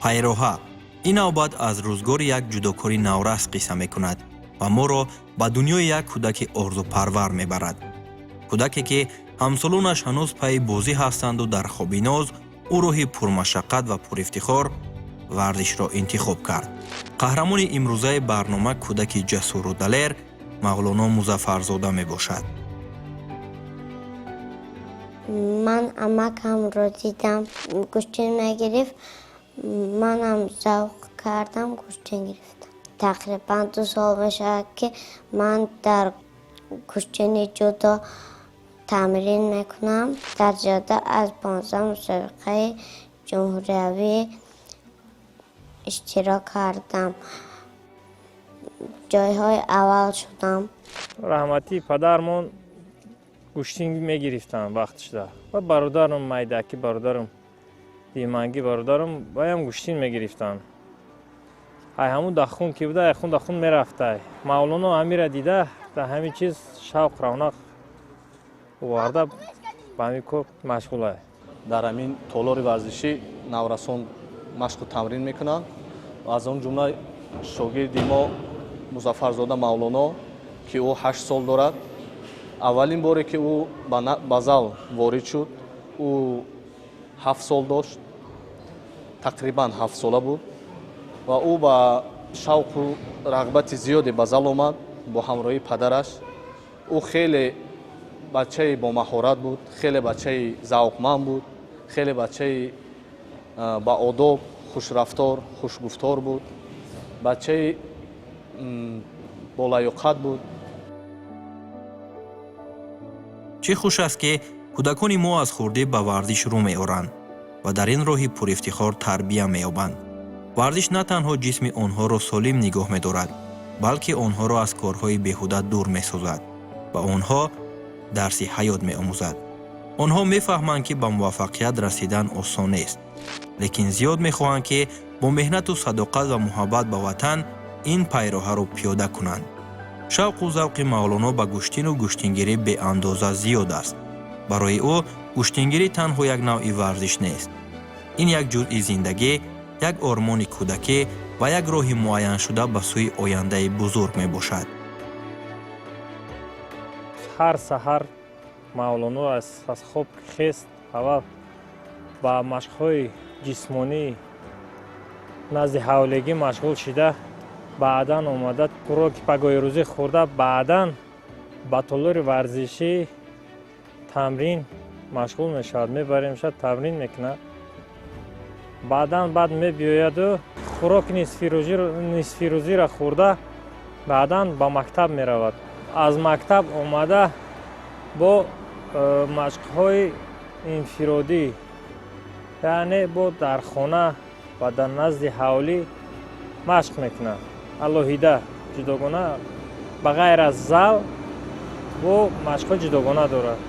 Пайроҳа ин навбат аз рӯзгори як ҷудокори наврас қисса мекунад ва моро ба дунёи як кӯдаки орзупарвар мебарад. Кӯдаке ки ҳамсолонаш ҳанӯз пайи бозӣ ҳастанду дар хоби ноз, ӯ роҳи пурмашаққат ва пурифтихор варзишро интихоб кард. Қаҳрамони имрӯзаи барнома кӯдаки ҷасуру далер Мавлоно Музаффарзода мебошад. Ман амакамро дидам, гӯштин мегирифт, манам завқ кардам, гӯштин гирифтам. Тақрибан 2 сол мешавад, ки ман дар гӯштини ҷудо тамрин мекунам. Дар зиёда аз 15 мусобиқаи ҷумҳуриявӣ иштирок кардам, ҷойҳои аввал шудам. Раҳматии падармон гӯштин мегирифтанд вақтшда ва бародарам майдаки, бародарам димангӣ, бародарам ваям гӯштин мегирифтанд. Ай ҳамун да хун ки буда, ай хун да хун мерафтай. Мавлоно ҳамира дида, дар ҳамин чиз шавқ равнақ оварда, ба ҳамин кор машғулай. Дар ҳамин толори варзишӣ наврасон машқу тамрин мекунанд. Аз он ҷумла шогирди мо Музаффарзода Мавлоно, ки ӯ 8 сол дорад. Аввалин боре ки ӯ ба зал ворид шуд, ӯ 7 сол дошт, тақрибан 7сола буд ва ӯ ба шавқу рағбати зиёде ба зал омад бо ҳамроҳии падараш. Ӯ хеле бачаи бомаҳорат буд, хеле бачаи завқманд буд, хеле бачаи баодоб, хушрафтор, хушгуфтор буд, бачаи болаёқат буд. Чӣ хуш аст, ки кӯдакони мо аз хурдӣ ба варзиш рӯ меоранд ва дар ин роҳи пурифтихор тарбия меёбанд. Варзиш на танҳо ҷисми онҳоро солим нигоҳ медорад, балки онҳоро аз корҳои беҳуда дур месозад ва онҳо дарси ҳаёт меомӯзад. Онҳо мефаҳманд, ки ба муваффақият расидан осон нест, лекин зиёд мехоҳанд, ки бо меҳнату садоқат ва муҳаббат ба ватан ин пайроҳаро пиёда кунанд. Шавқу завқи Мавлоно ба гӯштину гӯштингирӣ беандоза зиёд аст. Барои ӯ гӯштингирӣ танҳо як навъи варзиш нест, ин як ҷузъи зиндагӣ, як ормони кӯдакӣ ва як роҳи муайяншуда ба сӯи ояндаи бузург мебошад. Ҳар саҳар Мавлоно аз хоб хест, аввал ба машқҳои ҷисмонӣ назди ҳавлегӣ машғул шида, баъдан омада хӯроки пагоҳирӯзӣ хӯрда, баъдан ба толори варзишӣ тамрин машғул мешавад. Мебарем шад, тамрин мекунад. Баъдан баъд мебиёяду хӯроки нисфирӯзиро хӯрда, баъдан ба мактаб меравад. Аз мактаб омада бо машқҳои инфиродӣ, яъне бо дар хона ва дар назди ҳавлӣ машқ мекунад, алоҳида, ҷудогона, ба ғайр аз зал бо машқҳои ҷудогона дорад.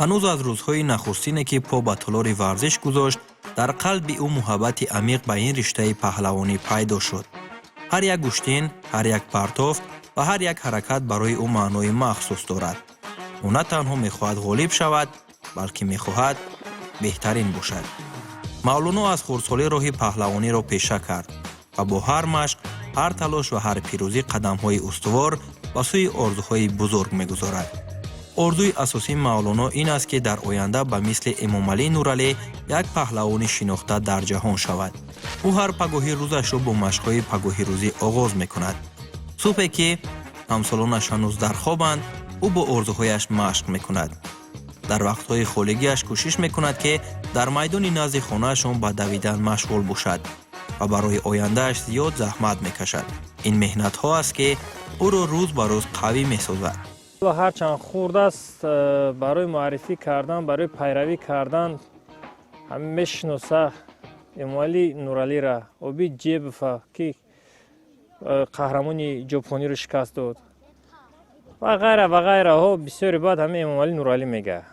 Ҳанӯз аз рӯзҳои нахустине, ки по ба толори варзиш гузошт, дар қалби ӯ муҳаббати амиқ ба ин риштаи паҳлавонӣ пайдо шуд. Ҳар як гӯштин, ҳар як партофт ва ҳар як ҳаракат барои ӯ маънои махсус дорад. Ӯ на танҳо мехоҳад ғолиб шавад, балки мехоҳад беҳтарин бошад. Мавлоно аз хурдсолӣ роҳи паҳлавониро пеша кард ва бо ҳар машқ, ҳар талош ва ҳар пирӯзӣ қадамҳои устувор ба сӯи орзуҳои бузург мегузорад. Орзуи асосии Мавлоно ин аст, ки дар оянда ба мисли Эмомалӣ Нуралӣ як паҳлавони шинохта дар ҷаҳон шавад. Ӯ ҳар пагоҳи рӯзашро бо машқҳои пагоҳирӯзӣ оғоз мекунад. Субҳе ки ҳамсолонаш ҳанӯз дар хобанд, ӯ бо орзуҳояш машқ мекунад. Дар вақтҳои холигиаш кӯшиш мекунад, ки дар майдони назди хонаашон ба давидан машғул бошад ва барои ояндааш зиёд заҳмат мекашад. Ин меҳнатҳо аст, ки ӯро рӯз ба рӯз қавӣ месозад. Ҳарчанд хурд аст, барои муаррифӣ кардан, барои пайравӣ кардан ҳамин мешиноса Эмомалӣ Нуралира, Обид Ҷебова, ки қаҳрамони ҷопониро шикаст дод ва ғайра ва ғайраҳо. Бисёре баъд ҳамин Эмомалӣ Нуралӣ мегӯяд.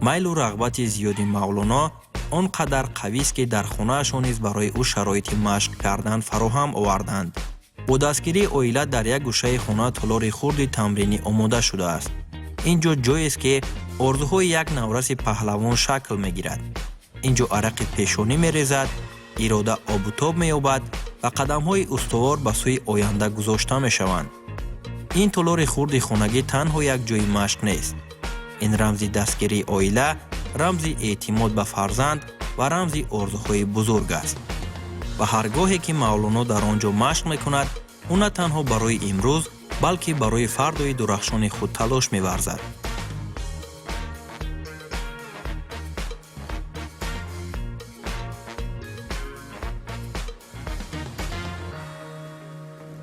Майлу рағбати зиёди Мавлоно он қадар қавист, ки дар хонаашон низ барои ӯ шароити машқ кардан фароҳам оварданд. Бо дастгирии оила дар як гӯшаи хона толори хурди тамринӣ омода шудааст. Ин ҷо ҷоест, ки орзуҳои як навраси паҳлавон шакл мегирад. Ин ҷо арақи пешонӣ мерезад, ирода обутоб меёбад ва қадамҳои устувор ба сӯи оянда гузошта мешаванд. Ин толори хурди хонагӣ танҳо як ҷои машқ нест. Ин рамзи дастгирии оила, рамзи эътимод ба фарзанд ва рамзи орзуҳои бузург аст. Ва ҳар гоҳе ки Мавлоно дар он ҷо машқ мекунад, ӯ на танҳо барои имрӯз, балки барои фардои дурахшони худ талош меварзад.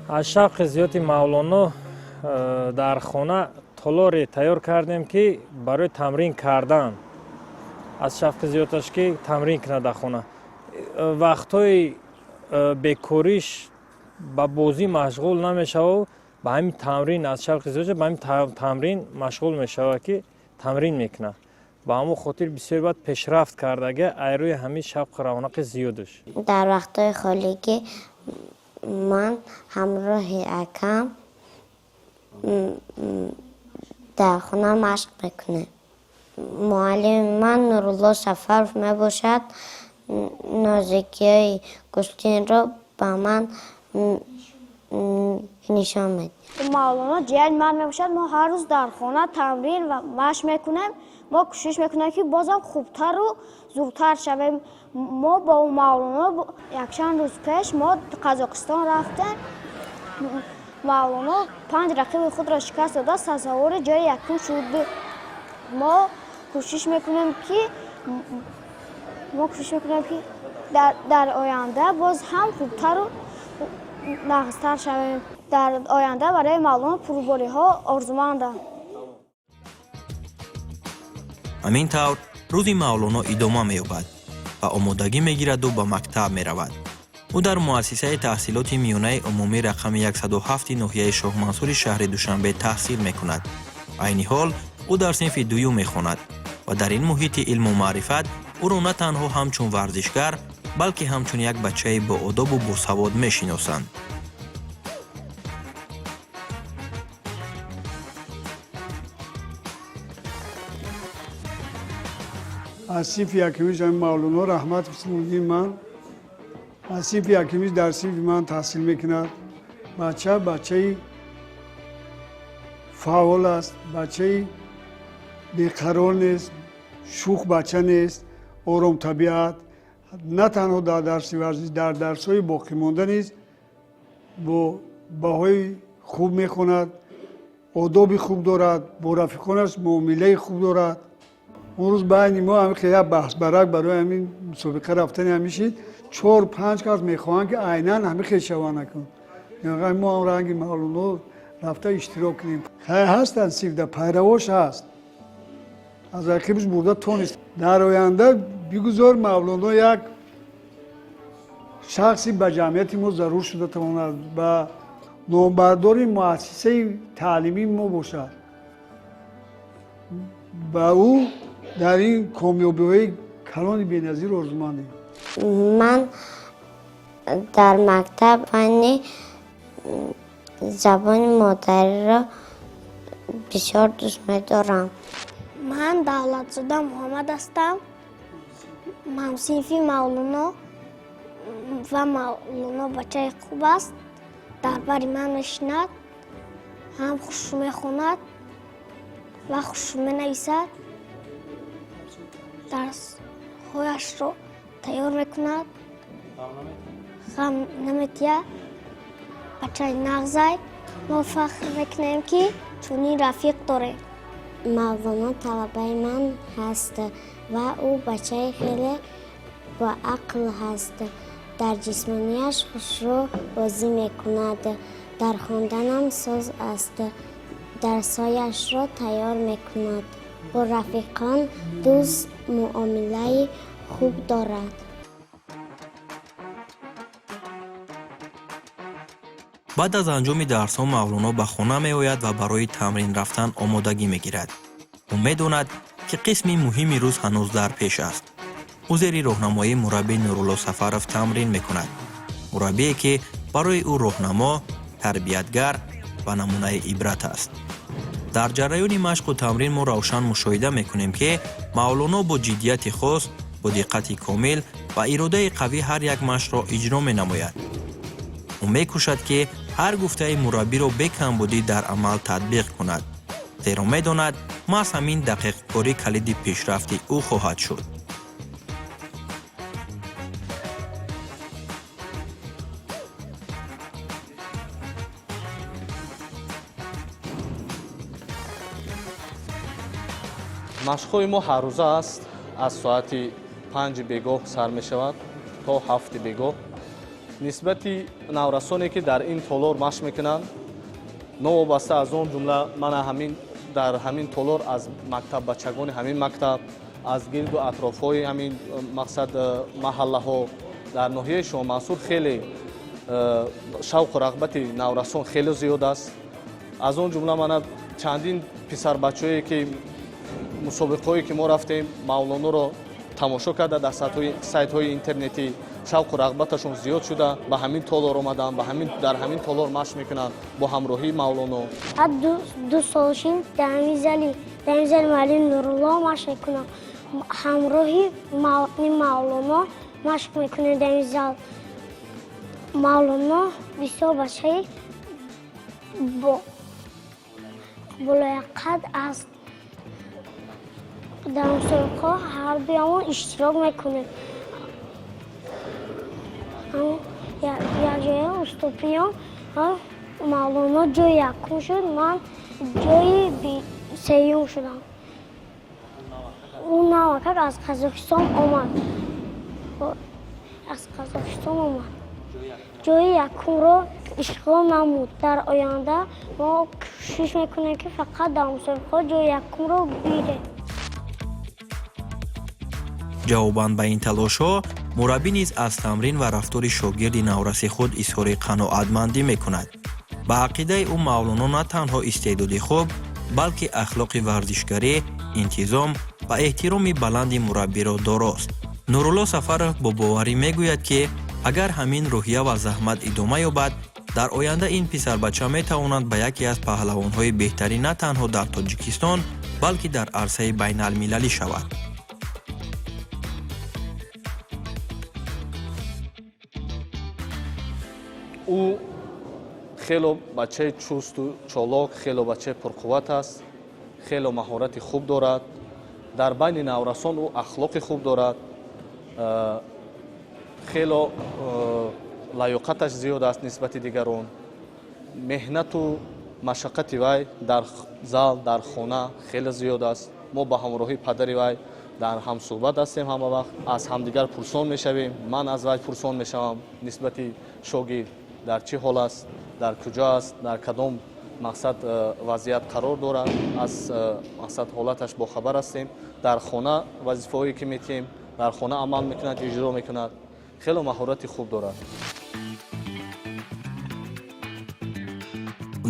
Аз шавқи зиёди Мавлоно дар хона толоре тайёр кардем, ки барои тамрин кардан, аз шавқи зиёдаш, ки тамрин кунад дар хона. Вақтҳои бекориш ба бозӣ машғул намешавад, ба ҳамин тамрин, аз шавқи зиёдаш ба ҳамин тамрин машғул мешавад, ки тамрин мекунад. Ба ҳамон хотир бисёр баъд пешрафт кардага айрӯи ҳамин шавқу равнақи зиёдаш. Дар вақтҳои холигӣ ман ҳамроҳи акам дар хона машқ мекунем. Муаллими ман Нурулло Сафаров мебошад. Нозикиҳои гӯштинро ба ман нишон медиҳад. Мавлоно ҷияни ман мебошад. Мо ҳар рӯз дар хона тамрин ва машқ мекунем. Мо кӯшиш мекунем, ки бозам хубтару зудтар шавем. Мо бо Мавлоно якчанд рӯз пеш мо Қазоқистон рафтем. Мавлоно панҷ рақиби худро шикаст дода, сазовори ҷои якум шуд. Мо кӯшиш мекунем, ки дар оянда боз ҳам хубтару нағзтар шавем. Дар оянда барои Мавлоно пурбориҳо орзумандам. Ҳамин тавр рӯзи Мавлоно идома меёбад ва омодагӣ мегираду ба мактаб меравад. Ӯ дар муассисаи таҳсилоти миёнаи умумӣ рақами 107 ноҳияи Шоҳмансури шаҳри Душанбе таҳсил мекунад. Айни ҳол ӯ дар синфи дуюм мехонад ва дар ин муҳити илму маърифат ӯро на танҳо ҳамчун варзишгар, балки ҳамчун як бачаи боодобу босавод мешиносанд. Аз синфи якумиш ҳамин Мавлоно, раҳмат муаллими ман, аз синфи якумиш дар синфи ман таҳсил мекунад. Бача бачаи фаъол аст, бачаи беқарор нест, шӯх бача нест, оромтабиат. На танҳо дар дарси варзиш, дар дарсҳои боқимонда низ бо баҳои хуб мехонад, одоби хуб дорад, бо рафиқонаш муомилаи хуб дорад. Он рӯз байни мо ҳамин хел як баҳсбарак барои ҳамин мусобиқа рафтани ҳамин шид. Чор панҷ кас мехоҳанд, ки айнан ҳамин хел шаванд. Накун мо ҳам ранги Мавлоно рафта иштирок кунем. Хай, ҳастанд, сифда пайравош ҳаст, аз рақибш бурда тонист. Дар оянда бигузор Мавлоно як шахси ба ҷамъияти мо зарур шуда тавонад, ба номбардори муассисаи таълимии мо бошад. Ба ӯ дар ин комёбиҳои калони беназир орзумандем. Ман дар мактаб фанни забони модариро бисёр дӯст медорам. Ман Давлатзода Муҳаммад ҳастам, ҳамсинфи Мавлоно, ва Мавлоно бачаи хуб аст. Дар бари ман мешинад, ҳам хуш мехонад ва хуш менависад, дарсҳояшро тайёр мекунад, ғам наметиҳад. Бачаи нағзай. Мо фахр мекунем, ки чунин рафиқ дорем. Мавлоно талабаи ман ҳаст ва ӯ бачаи хеле боақл ҳаст. Дар ҷисмонияш хушрӯ бозӣ мекунад, дар хонданам соз аст, дарсҳояшро тайёр мекунад, бо рафиқон дӯст муомилаи хуб дорад. Баъд аз анҷоми дарсҳо Мавлоно ба хона меояд ва барои тамрин рафтан омодагӣ мегирад. Ӯ медонад, Ки қисми муҳими рӯз ҳанӯз дар пеш аст. Ӯ зери роҳнамоии мураббӣ Нурулло Сафаров тамрин мекунад, мураббие, ки барои ӯ роҳнамо, тарбиятгар ва намунаи ибрат аст. Дар ҷараёни машқу тамрин мо равшан мушоҳида мекунем, ки Мавлоно бо ҷиддияти хос, бо диққати комил ва иродаи қавӣ ҳар як машқро иҷро менамояд. Ӯ мекӯшад, ки ҳар гуфтаи мураббиро бекамбудӣ дар амал татбиқ кунад, зеро медонад, маҳз ҳамин дақиқкорӣ калиди пешрафти ӯ хоҳад шуд. Машқҳои мо ҳаррӯза аст. Аз соати 5-и бегоҳ сар мешавад то 7-и бегоҳ. Нисбати наврасоне, ки дар ин толор машқ мекунанд, новобаста аз он ҷумла мана ҳамин дар ҳамин толор аз мактаббачагони ҳамин мактаб, аз гирду атрофҳои ҳамин мақсад маҳаллаҳо дар ноҳияи Шоҳмансур хеле шавқу рағбати наврасон хеле зиёд аст. Аз он ҷумла мана чандин писарбачаое, ки мусобиқаҳое, ки мо рафтем, Мавлоноро тамошо карда дар сайтҳои интернетӣ шавқу рағбаташон зиёд шуда, ба ҳамин толор омаданд, дар ҳамин толор машқ мекунанд бо ҳамроҳии Мавлоно. 2 сол шин дар ҳамин зали муаллим Нурулло машқ мекунам. Ҳамроҳи Мавлоно машқ мекунем дар ин зал. Мавлоно бисёр бачаи болояқад аст. Дар мусобиқаҳо ҳар дуямон иштирок мекунем. Якҷоя устопиён Мавлоно ҷои якум шуд, ман ҷои сеюм шудам. Ӯ навакак аз Қазоқистон омад, аз Қазоқистон омад, ҷои якумро ишғол намуд. Дар оянда мо кӯшиш мекунем, ки фақат дар мусобиқаҳо ҷои якумро бигирем. Ҷавобан ба ин талошҳо мураббӣ низ аз тамрин ва рафтори шогирди навраси худ изҳори қаноатмандӣ мекунад. Ба ақидаи ӯ, Мавлоно на танҳо истеъдоди хуб, балки ахлоқи варзишгарӣ, интизом ва эҳтироми баланди мураббиро дорост. Нурулло Сафаров бо боварӣ мегӯяд, ки агар ҳамин рӯҳия ва заҳмат идома ёбад, дар оянда ин писарбача метавонад ба яке аз паҳлавонҳои беҳтарин на танҳо дар Тоҷикистон, балки дар арсаи байналмилалӣ шавад. Ӯ хело бачаи чусту чолок, хело бачаи пурқувват аст, хело маҳорати хуб дорад. Дар байни наврасон ӯ ахлоқи хуб дорад, хело лаёқаташ зиёд аст нисбати дигарон. Меҳнату машаққати вай дар зал, дар хона хеле зиёд аст. Мо ба ҳамроҳии падари вай дар ҳамсӯҳбат ҳастем, ҳама вақт аз ҳамдигар пурсон мешавем. Ман аз вай пурсон мешавам нисбати шогирд дар чӣ ҳол аст, дар куҷо аст, дар кадом мақсад вазъият қарор дорад, аз мақсад ҳолаташ бохабар ҳастем. Дар хона вазифаҳое, ки метиҳем, дар хона амал мекунад, иҷро мекунад. Хело маҳорати хуб дорад.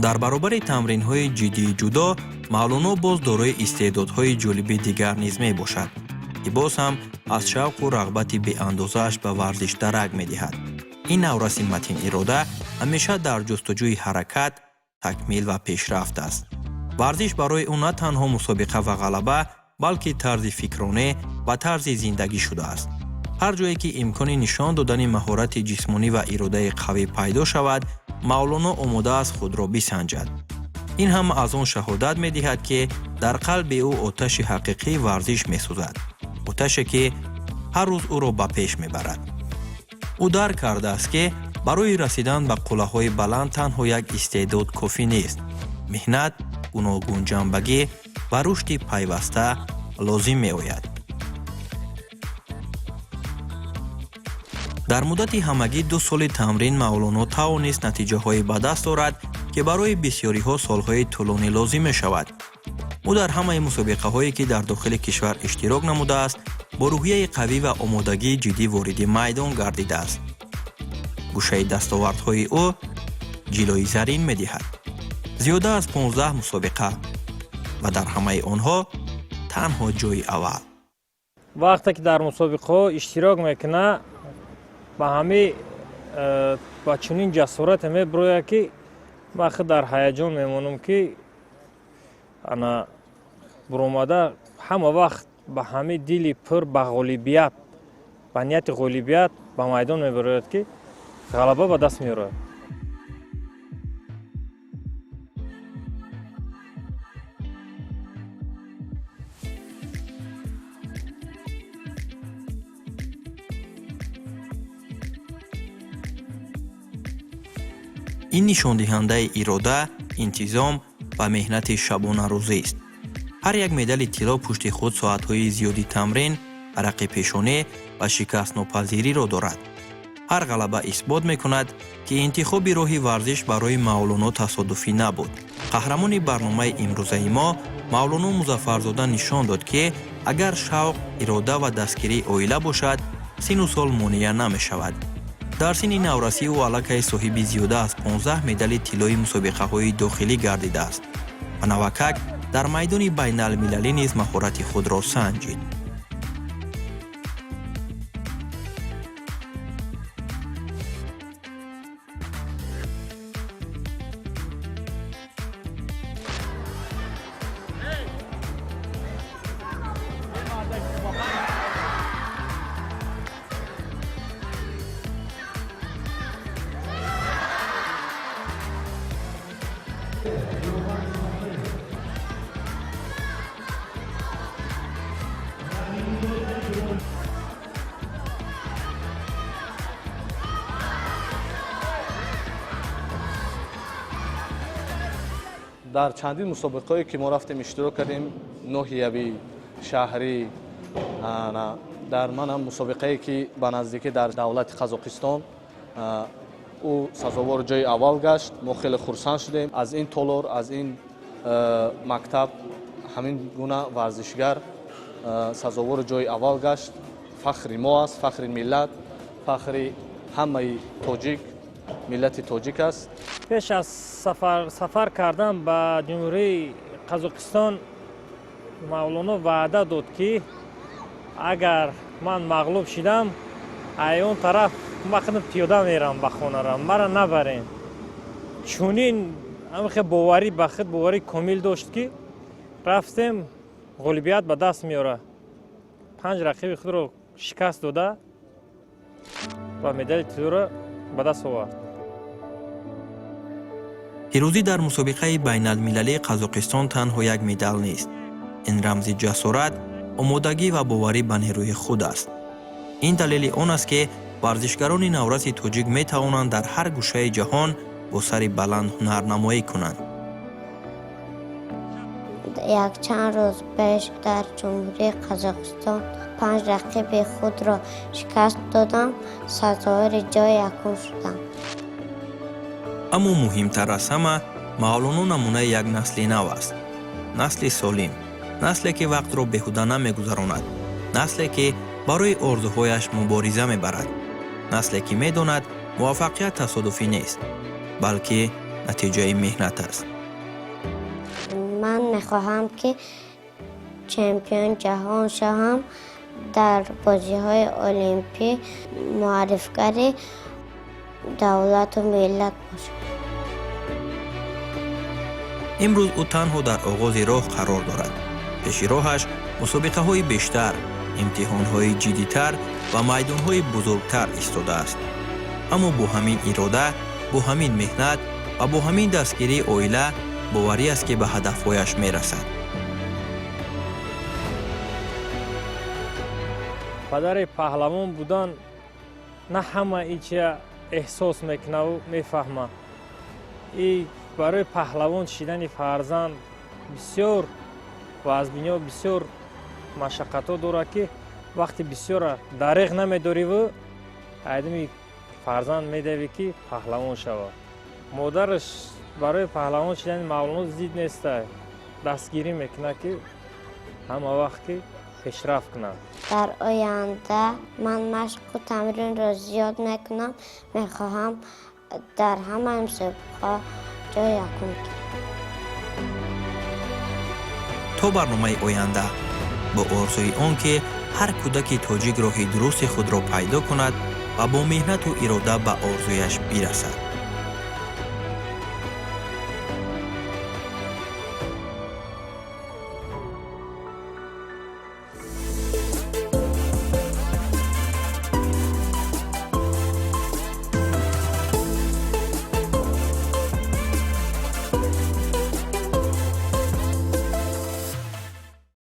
Дар баробари тамринҳои ҷиддии ҷудо Мавлоно боз дорои истеъдодҳои ҷолиби дигар низ мебошад, ки боз ҳам аз шавқу рағбати беандозааш ба варзиш дарак медиҳад. Ин навраси матинирода ҳамеша дар ҷустуҷӯи ҳаракат, такмил ва пешрафт аст. Варзиш барои ӯ на танҳо мусобиқа ва ғалаба, балки тарзи фикронӣ ва тарзи зиндагӣ шудааст. Ҳар ҷое ки имкони нишон додани маҳорати ҷисмонӣ ва иродаи қавӣ пайдо шавад, Мавлоно омода аст худро бисанҷад. Ин ҳама аз он шаҳодат медиҳад, ки дар қалби ӯ оташи ҳақиқии варзиш месӯзад, оташе, ки ҳар рӯз ӯро ба пеш мебарад. Ӯ дарк кардааст, ки барои расидан ба қуллаҳои баланд танҳо як истеъдод кофӣ нест. Меҳнат, гуногунҷанбагӣ ва рушди пайваста лозим меояд. Дар муддати ҳамагӣ 2 соли тамрин Мавлоно тавонист натиҷаҳое ба даст орад, ки барои бисёриҳо солҳои тӯлонӣ лозим мешавад. Ӯ дар ҳамаи мусобиқаҳое, ки дар дохили кишвар иштирок намудааст, бо рӯҳияи қавӣ ва омодагии ҷиддӣ вориди майдон гардидааст. Гӯшаи дастовардҳои ӯ ҷилои зарин медиҳад. Зиёда аз 15 мусобиқа ва дар ҳамаи онҳо Танҳо ҷойи аввал. Вақте ки дар мусобиқаҳо иштирок мекунад, ба ҳамин ба чунин ҷасорате мебирояд, ки ман худ дар ҳаяҷон мемонам, ки ана буромада ҳама вақт ба ҳамин дили пур ба ғолибият, ба нияти ғолибият ба майдон мебарояд, ки ғалаба ба даст меорад. Ин нишондиҳандаи ирода, интизом ва меҳнати шабонарӯзист. Ҳар як медали тилло пушти худ соатҳои зиёди тамрин, арақи пешонӣ ва шикастнопазириро дорад. Ҳар ғалаба исбот мекунад, ки интихоби роҳи варзиш барои Мавлоно тасодуфӣ набуд. Қаҳрамони барномаи имрӯзаи мо, Мавлоно Музаффарзода, нишон дод, ки агар шавқ, ирода ва дастгирии оила бошад, сину сол монеа намешавад. Дар синни наврасӣ ӯ аллакай соҳиби зиёда аз 15 медали тиллои мусобиқаҳои дохилӣ гардидааст ва навакак дар майдони байналмилалӣ низ маҳорати худро санҷид. Дар чандин мусобиқаҳое ки мо рафтем, иштирок кардем, ноҳиявӣ, шаҳрӣ, дар манам мусобиқае ки ба наздикӣ дар давлати Қазоқистон ӯ сазовори ҷои аввал гашт, мо хеле хурсанд шудем. Аз ин толор, аз ин мактаб ҳамин гуна варзишгар сазовори ҷои аввал гашт. Фахри мо аст, фахри миллат, фахри ҳамаи тоҷик, миллати тоҷик аст. Пеш аз сафар кардан ба Ҷумҳурии Қазоқистон Мавлоно ваъда дод, ки агар ман мағлуб шидам, ай он тараф ман худам пиёда мерам ба хонарам, мара набарен. Чунин ҳамихе боварӣ ба худ, боварии комил дошт, ки рафтем, ғолибият ба даст меорад. Панҷ рақиби худро шикаст дода ва медали тиллоро ба даст овард. Пирӯзӣ дар мусобиқаи байналмилалии Қазоқистон танҳо як медал нест. Ин рамзи ҷасорат, омодагӣ ва боварӣ ба нерӯи худ аст. Ин далели он аст, ки варзишгарони навраси тоҷик метавонанд дар ҳар гӯшаи ҷаҳон бо сари баланд ҳунарнамоӣ кунанд. Якчанд рӯз пеш дар Ҷумҳурии Қазоқистон панҷ рақиби худро шикаст додам, сазовори ҷои якум шудам. Аммо муҳимтар аз ҳама, Мавлоно намунаи як насли нав аст. Насли солим, насле, ки вақтро беҳуда намегузаронад, насле, ки барои орзуҳояш мубориза мебарад, насле, ки медонад, муваффақият тасодуфӣ нест, балки натиҷаи меҳнат аст. Ман мехоҳам, ки чемпион ҷаҳон шавам, дар бозиҳои олимпӣ муаррифгари давлату миллат бошам. Имрӯз ӯ танҳо дар оғози роҳ қарор дорад. Пеши роҳаш мусобиқаҳои бештар, имтиҳонҳои ҷиддитар ва майдонҳои бузургтар истодааст. Аммо бо ҳамин ирода, бо ҳамин меҳнат ва бо ҳамин дастгирии оила боварӣ аст, ки ба ҳадафҳояш мерасад. Падари паҳлавон будан на ҳама ичия эҳсос мекунаву мефаҳма. И барои паҳлавон шидани фарзанд бисёр вазбиниҳо, бисёр машаққатҳо дорад, ки вақти бисёра дареғ намедориву айдами фарзанд медавӣ, ки паҳлавон шавад. Модараш барои паҳлавон шидани Мавлоно зид неста, дастгирӣ мекунад, ки ҳама вақт ки пешрафт кунад. Дар оянда ман машқу тамринро зиёд мекунам, мехоҳам дар ҳамаи мусобиқаҳо ҷои якум гирам. То барномаи оянда. Бо орзуи он ки ҳар кӯдаки тоҷик роҳи дурусти худро пайдо кунад ва бо меҳнату ирода ба орзуяш бирасад.